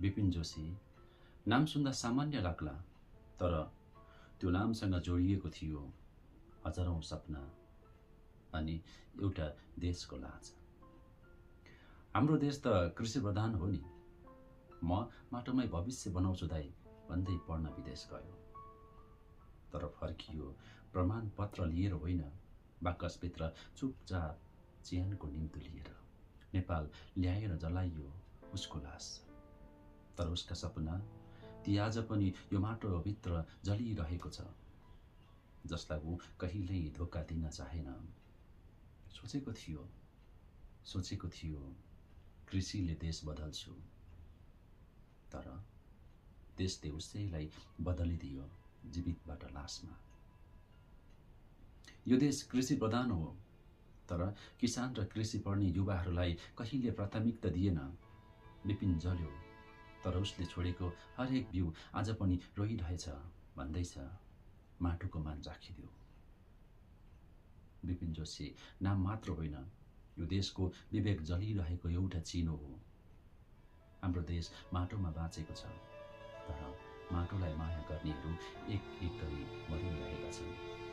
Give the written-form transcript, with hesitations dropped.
विपिन जोशी नाम सुन्दा सामान्य लाग्ला, तर त्यो नामसँग जोडिएको थियो हजारौं सपना अनि एउटा देशको लाज। हाम्रो देश त कृषि प्रधान हो नि, म माटोमै भविष्य बनाउँछु दाइ भन्दै पढ्न विदेश गयो। तर फर्कियो प्रमाणपत्र लिएर होइन, बाकसभित्र चुपचाप चिहानको निम्तो लिएर। नेपाल ल्याएर जलाइयो उसको लास, तर उसका सपना ती आज पनि यो माटोभित्र जलिरहेको छ, जसलाई ऊ कहिल्यै धोका दिन चाहेन। सोचेको थियो कृषिले देश बदल्छु, तर देशले उसैलाई बदलिदियो जीवितबाट लासमा। यो देश कृषि प्रधान हो, तर किसान र कृषि पढ्ने युवाहरूलाई कहिले प्राथमिकता दिएन। विपिन जल्यो, तर उसले छोडेको हरेक बिउ आज पनि रोइरहेछ भन्दैछ, माटोको मान राखिदेऊ। विपिन जोशी नाम मात्र होइन, यो देशको विवेक जलिरहेको एउटा चिनो हो। हाम्रो देश माटोमा बाँचेको छ, तर माटोलाई माया गर्नेहरू एक एक गरी मरिरहेका छन्।